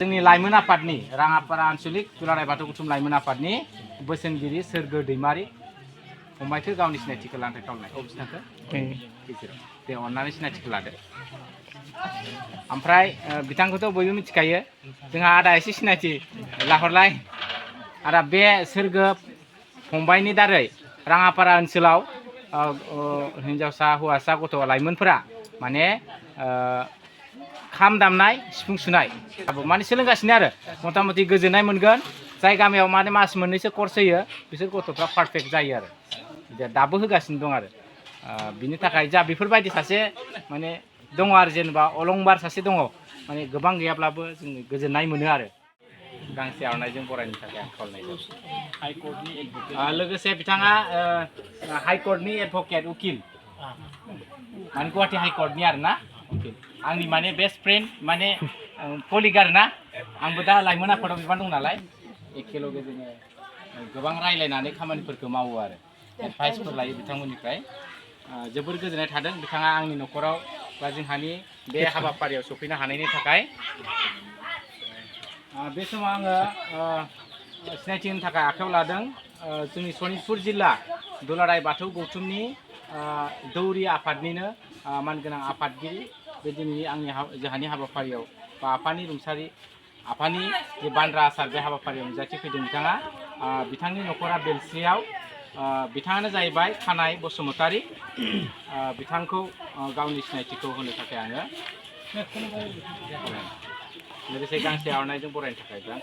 जोंनि लाइमोन आफादनि राङापारा आन्चलिक दुलाराय बाथौ गौथुम लाइमोन आफादनि बोसोनगिरि सोरगो दैमारि फंबायखौ गावनि सिनायथिखौ लानो खावलायनाय अफिसनाखौ दे अननानै सिनायथिखौ लादो। ओमफ्राय बिथांखौथ' बयबो मिथिखायो जोंहा आदा एसे सिनायथि लाहरलाय। आदा बे सोरगो फंबायनि दारै राङापारा ओनसोलाव हिन्जावसा हौवासा गथ' लाइमोनफोरा माने खाम दामनाय सिफुं सुनाय माने सोलोंगासिनो आरो मथा मथि गोजोननाय मोनगोन। जाय गामियाव माने मास मोननैसो कर्स होयो बिसोर गथ'फ्रा पारफेक्ट जायो आरो दाबो होगासिनो दं आरो बिनि थाखाय जा बेफोरबायदि सासे माने दङ आरो जेनेबा अलंबार सासे दङ माने गोबां गैयाब्लाबो जों गोजोननाय मोनो आरो गांसे आर'नाइजों बरायनो थाखाय आं खावलायनाय जाबाय। हाइकर्टनि एडभकेट लोगोसे बिथाङा हाइकर्टनि एडभकेट उकिल माने गुवाहाटि हाइकर्टनि आरो ना उकिल आंनि माने बेस्ट फ्रेन्ड माने कलिग आरो ना आंबो दा लाइमोन आफादाव बिबान दं नालाय एखेलगे जोङो गोबां रायलायनानै खामानिफोरखौ मावो आरो एडभाइसफोर लायो बिथांमोननिफ्राय जोबोर गोजोननाय थादों बिथाङा आंनि न'खराव बा जोंहानि बे हाबाफारियाव सफैनो हानायनि थाखाय। बे समाव आङो सिनायथि होनो थाखाय आखायाव लादों जोंनि सनितपुर जिल्ला दुलाराय बाथौ गौथुमनि दौरि आफादनिनो मानगोनां आफादगिरि बे दिनैनि आंनि जोंहानि हाबाफारियाव बा आफानि रुंसारि आफानि जे बान्द्रा आसार बे हाबाफारियाव नुजाथि फैदों बिथाङा बिथांनि न'खरा बेलस्रियाव बिथाङानो जाहैबाय खानाय बसुमतारी बिथांखौ गावनि सिनायथिखौ होनो थाखाय आङो लोगोसे गांसे आर'नाइजों बरायनो थाखाय आं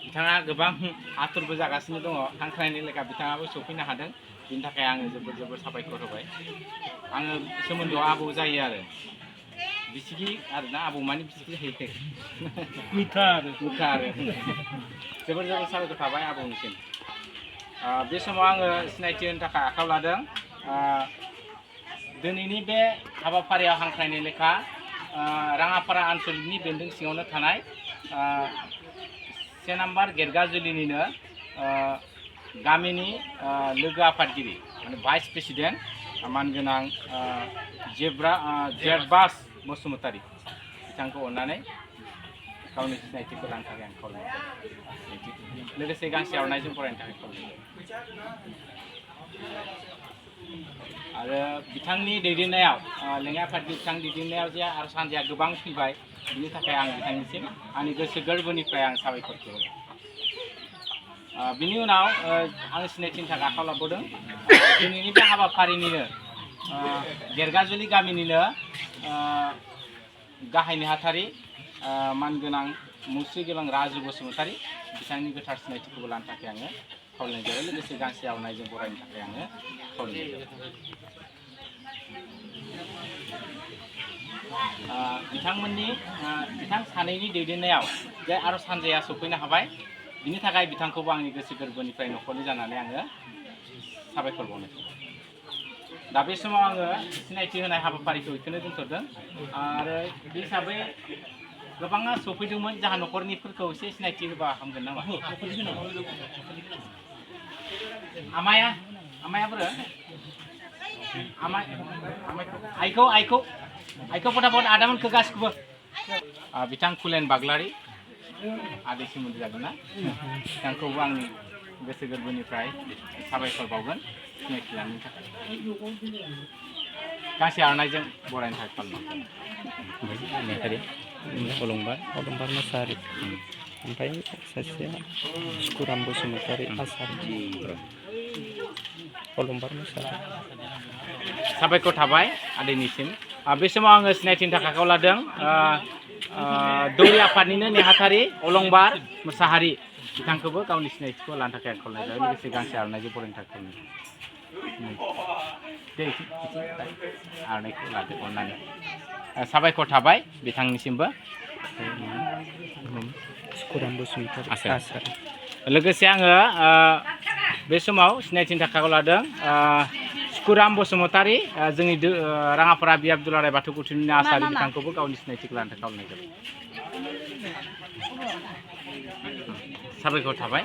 बिथाङा गोबां आथुरबो जागासिनो दङ हांख्रायनाय लेखा बिथाङाबो सफैनो हादों बिनि थाखाय आङो जोबोद जोबोद साबायखर होबाय। आङो सोमोन्दोआव आबौ जायो आरो बिसिगि आरोना आबौ मानि बिसिगि जाहैयो मिठा आरो जोबोद जोबोद साबायखर थाबाय आबौनिसिम। बे समाव आङो सिनायथि होनो थाखाय आखायाव लादों दिनैनि बे हाबाफारियाव हांख्रायनाय लेखा राङापारा आन्चलिकनि बेन्दों सिङावनो थानाय 1 नाम्बार गेरगाजुलिनिनो गामिनि लोगो आफादगिरि माने भाइस प्रेसिडेन्ट मानगोनां जेरबास बसुमतारी बिथांखौ अननानै गावनि सिनायथिखौ लानो थाखाय आं खावलायनाय जाबाय। लोगोसे गांसे आर'नाइजों फरायनो थाखाय खावलायनाय आरो बिथांनि दैदेननायाव लेङाइ आफादनि बिथांनि दैदेननायाव जे आरो सानजाया गोबां फैबाय बिनि थाखाय आं बिथांनिसिम आंनि गोसो गोरबोनिफ्राय आं साबायखरखौ होबाय। बिनि उनाव आं सिनायथिनि थाखाय आखायाव लाबावदों दिनैनि बे हाबाफारिनिनो गेरगाजुलि गामिनिनो गाहाय नेहाथारि मानगोनां मुस्रि गेलां राजु बसुमतारी बिथांनि गोथार सिनायथिखौबो लानो थाखाय आङो खावलायनाय जाबाय। लोगोसे गांसे आर'नाइजों बरायनो थाखाय आङो खावलायनाय जाबाय। बिथां सानैनि दैदेननायाव जे आरो सानजाया सफैनो हाबाय बिनि थाखाय बिथांखौबो आंनि गोसो गोरबोनिफ्राय न'खरनि जानानै आङो साबायखर बावनाय जाबाय। दा बे समाव आङो सिनायथि होनाय हाबाफारिखौ बेखौनो दोनथ'दों आरो बे हिसाबै गोबाङा सफैदोंमोन जाहा न'खरनिफोरखौ एसे सिनायथि होबा हामगोन नामा? आमाया बोरो आइखौ फटाफट आदामोनखौ गासिखौबो बिथां कुलेन बाग्लारि आदै सोमोन्दो जागोन ना बिथांखौबो आंनि गोसो गोरबोनिफ्राय साबायखर बावगोन सिनायथि लानायनि थाखाय गांसे आर'नाइजों बरायनो थाखाय अलंबार मोसाहारि ओमफ्राय सासेया सुकुराम बसुमतारी आसारि अलंबार मोसाहारि साबायखर थाबाय आदैनिसिम। बे समाव आङो सिनायथिनि थाखाय आखायाव लादों दौरि आफादनिनो नेहाथारि अलंबार मोसाहारि बिथांखौबो गावनि सिनायथिखौ लानो थाखाय आं खावलायनाय जाबाय। लोगोसे गांसे आर'नाइजों बरायनो थाखाय आर'नाइखौ लादो अननानै साबायखर थाबाय बिथांनिसिमबो। सुकुराम बसुमतारी आसारि लोगोसे आङो बे समाव सिनायथिनि थाखाय आखायाव लादों सुकुराम बसुमतारी जोंनि राङापारा बियाब दुलाराय बाथौ गौथुमनि आसारि बिथांखौबो गावनि सिनायथिखौ लानो थाखाय खावलायनाय जाबाय। साबायखर थाबाय।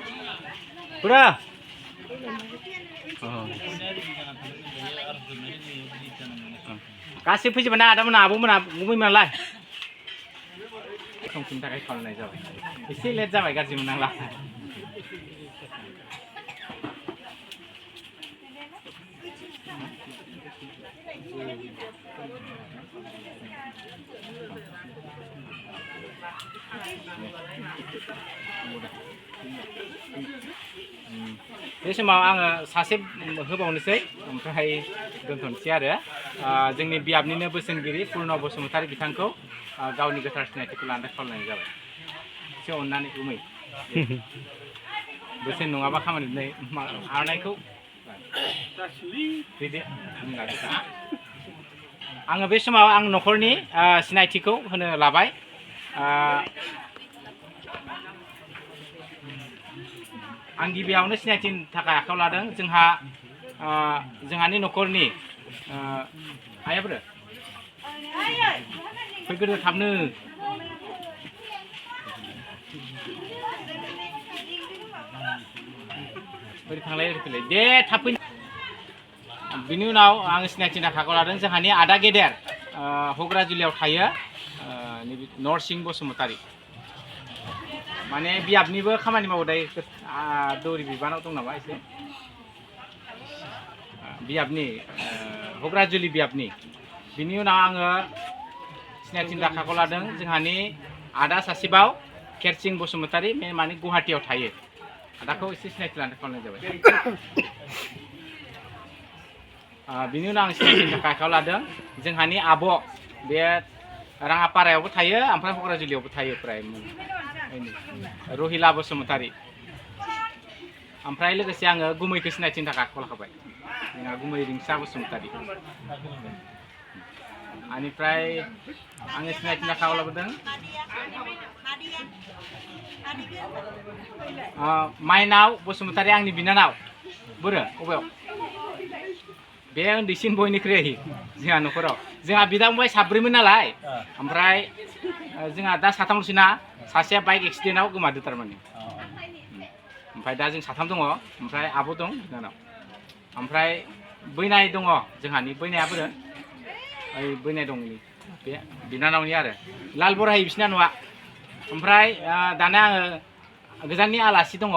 गासै फैजोबना आदामोना आब'मोना गुमैमोनालाय संफिननो थाखाय खालामनाय जाबाय एसे लेट जाबाय गाज्रि मोननांला बे समाव आङो सासे होबावनोसै ओमफ्राय दोनथ'नोसै आरो जोंनि बियाबनिनो बोसोनगिरि पुर्न बसुमतारी बिथांखौ गावनि गोथार सिनायथिखौ लानो खावलायनाय जाबाय एसे अननानै गुमै बोसोन नङाबा खामानि नै आर'नाइखौ आङो बे समाव आं न'खरनि सिनायथिखौ होनो लाबाय आं गिबियावनो सिनायथिनि थाखाय आखायाव लादों जोंहानि न'खरनि आइयाबो फैग्रो थाबनो थांलाय फैलाय दे थाब फै बिनि उनाव आं सिनायथिनि थाखाय आखायाव लादों जोंहानि आदा गेदेर हग्राजुलियाव थायो नरसिं बसुमतारी माने बियाबनिबो खामानि मावो दायो दौरि बिबानाव दं नामा एसे बियाबनि हग्राजुलि बियाबनि बिनि उनाव आङो सिनायथिनि थाखायखौ लादों जोंहानि आदा सासेबाव खेरसिं बसुमतारी माने गुवाहाटियाव थायो आदाखौ एसे सिनायथि लानो खालामनाय जाबाय बिनि उनाव आं सिनायथिनि थाखाय आखायाव लादों जोंहानि आब' बे राङापारायावबो थायो ओमफ्राय हग्राजुलियावबो थायो प्राय रहिला बसुमतारी ओमफ्राय लोगोसे आङो गुमैखौ सिनायथिनि थाखाय आखायाव लाखाबाय जोंहा गुमै रिंसा बसुमतारी बेनिफ्राय आङो सिनायथिनि थाखाय आखायाव लाबोदों माइनाव बसुमतारी आंनि बिनानाव बोरो बबेयाव बे उन्दैसिन बयनिख्रुइ जोंहा न'खराव जोंहा बिदा फंबाय साब्रैमोन नालाय ओमफ्राय जोंहा दा साथामल'सैना सासेया बाइक एक्सिडेन्टआव गोमादो थारमाने ओमफ्राय दा जों साथाम दङ ओमफ्राय आब' दं बिनानाव ओमफ्राय बैनाय दङ जोंहानि बैनाया बोरो ओइ बैनाय दं बे बिनानावनि आरो लाल बराहि बिसिना न'आ ओमफ्राय दाना आङो गोजाननि आलासि दङ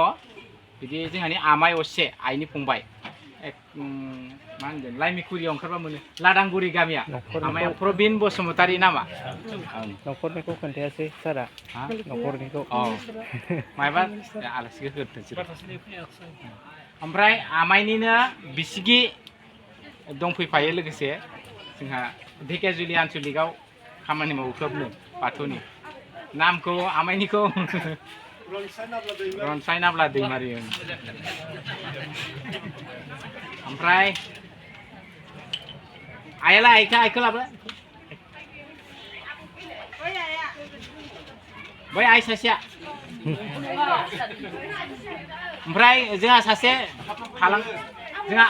बिदि जोंहानि आमाय असे आइनि फंबाय मा होनगोन लाइमिकुरियाव ओंखारबा मोनो लादांगुरि गामिया आमाया प्रबिन बसुमतारी नामा न'खरनिखौ खोन्थायासै सारा न'खरनिखौ मायबा आलासिखौ होथोंसै ओमफ्राय आमायनिनो बिसिगि दंफैफायो लोगोसे जोंहा ढेकियाजुलि आनसलिकआव खामानि मावो खोबनो बाथौनि नामखौ आमायनिखौ रनसाय नाब्ला दैमारि ओमफ्राय आइयालाय आइखौ लाबोला बै आइ सासेया ओमफ्राय जोंहा सासे जोंहा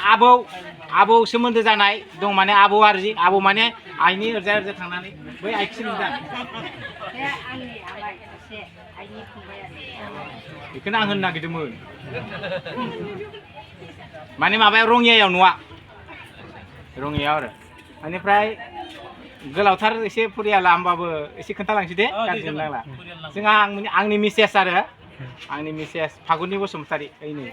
आबौ सोमोन्दो जानाय दं माने आबौ आरजि आबौ माने आइनि ओरजा थांनानै बै आइखौ नुदों बेखौनो आं होननो नागिरदोंमोन माने माबायाव रङियायाव न'आ रङियायाव आरो बेनिफ्राय गोलावथार एसे फरियाला होमबाबो एसे खोन्थालांसै दे गाज्रि मोननांला जोंहा आंनि मिसेस आरो आंनि मिसेस फागुनि बसुमतारी ओइनै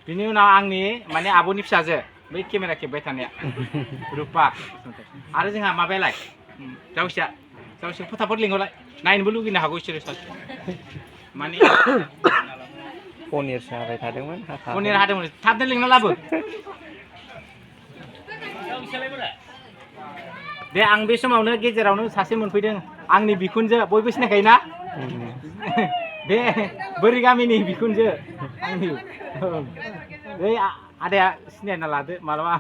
बिनि उनाव आंनि माने आब'नि फिसाजो बै केमेरा खेबबाय थानाया रुपा आरो जोंहा माबायालाय जावसिया फटाफट लिंहरलाय नायनोबो लुगैनो हागौ इसोरो सासे माने पनिर जाबाय थादोंमोन पनिर हादोंमोन थाबनो लिंना लाबो दे आं बे समावनो गेजेरावनो सासे मोनफैदों आंनि बिखुनजो बयबो सिनायखायोना बे बोरि गामिनि बिखुनजो आंनि बै आदाया सिनायना लादो मालाबा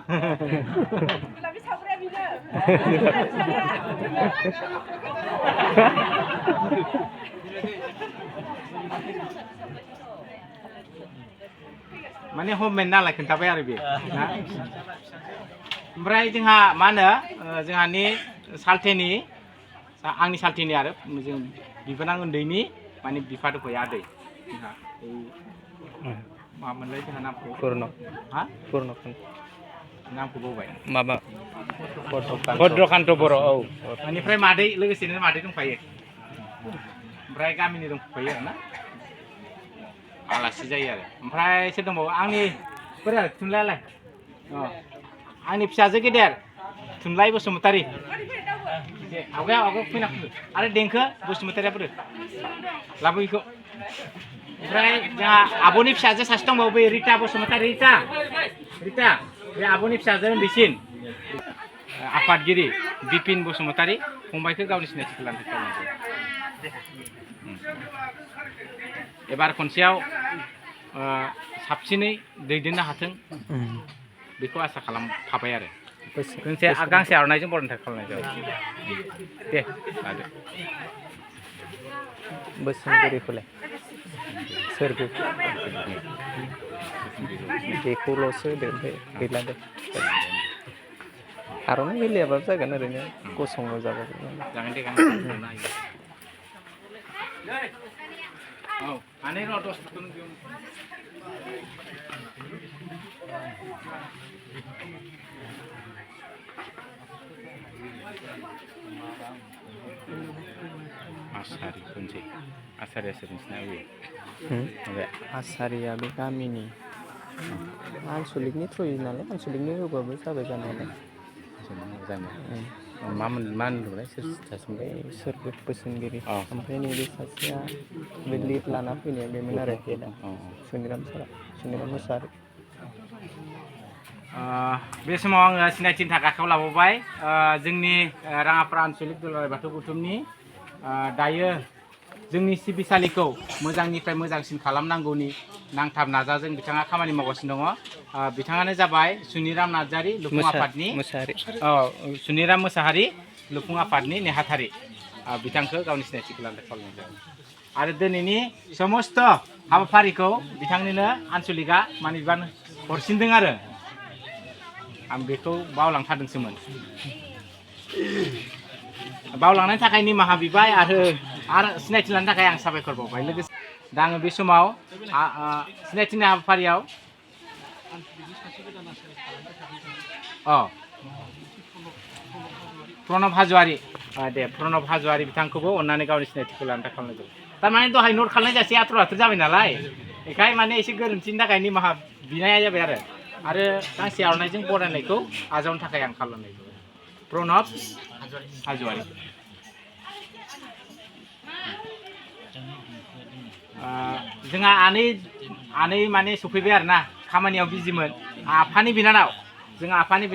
माने हममेड नालाय खोन्थाबाय आरो बे ओमफ्राय जोंहा मा होनो जोंहानि सालथेनि आंनि सालथेनि आरो जों बिबोनां उन्दैनि माने बिफा दंफैयो आदै मा मोनलाय जोंहा नामखौ पुर्ण हा पुर्णकान्त नामखौ बावबाय माबा भद्रकान्त बर' औ बेनिफ्राय मादै लोगोसेनो मादै दंफायो ओमफ्राय गामिनि दंफायो आरो ना आलासि जायो आरो ओमफ्राय सोर दंबावो आंनि बोरै आरो थुनलाइयालाय आंनि फिसाजो गेदेर थुनलाइ बसुमतारी आवगायाव फैना फैयो आरो देंखो बसुमतारिया बोरो लाबो बेखौ ओमफ्राय जोंहा आब'नि फिसाजो सासे दंबावो बै रिता बसुमतारी रिता बे आब'नि फिसाजो उन्दैसिन आफादगिरि बिपिन बसुमतारी फंबायखौ गावनि सिनायथिखौ लानो थाखाय एबार खनसेयाव साबसिनै दैदेननो हाथों बेखौ आसा खालामफाबाय आरो गांसे आर'नाइजों बरायनाय खालामनाय जाबाय दे लादो बोसोनगिरिखौलाय सोरबो बेखौल'सो होदो ओमफ्राय गैला दे आर'नाइ गोरलैयाबाबो जागोन ओरैनो गसंल' जाबाबो जागोन दे औ माने र' दसखौनो आसारि खनसे आसारिया सोर नोंसिना बे आसारिया बे गामिनि आनसलिकनि थ्रुयै नालाय आनसलिकनि होबाबो जाबाय जानायालाय मा होनदोंलाय सोर सासेमोनलाय सोरबो बोसोनगिरि ओमफ्राय नैबे सासेया बे लिड लाना फैनाया बेमोन आरो सुनिराम मोसाहारि बे समाव आङो सिनायथिनि थाखाय आखायाव लाबावबाय जोंनि राङापारा आनसलिक दुलाराय बाथौ गौथुमनि दायो जोंनि सिबिसालिखौ मोजांनिफ्राय मोजांसिन खालामनांगौनि नांथाब नाजाजों बिथाङा खामानि मावगासिनो दङ बिथाङानो जाबाय सुनिराम नार्जारि लुफुं आफादनि सुनिराम मोसाहारि लुफुं आफादनि नेहाथारि बिथांखौ गावनि सिनायथिखौ लानो खावलायनाय जाबाय आरो दिनैनि समस्त हाबाफारिखौ बिथांनिनो आनसलिकआ माने बिबान हरसिनदों आरो आं बेखौ बावलांथारदोंसोमोन बावलांनायनि थाखाय निमाहा बिबाय आरो सिनायथि लानो थाखाय आं साबायखर बावबाय लोगोसे दा आङो बे समाव सिनायथिनि हाबाफारियाव प्रणब हाज'वारि दे प्रणब हाज'वारि बिथांखौबो अननानै गावनि सिनायथिखौ लानो थाखाय खालामनाय जाबाय थारमाने दहाय नट खालामनाय जासै आथुर आथुर जाबाय नालाय बेखाय माने एसे गोरोन्थिनि थाखाय निमाहा बिनाया जाबाय आरो गांसे आर'नाइजों बरायनायखौ आजावनो थाखाय आं खालामनाय जाबाय प्रणब हाज'वारि जोंहा आनै माने सफैबाय आरो ना खामानियाव बिजिमोन आफानि बिनानाव जोंहा आफानि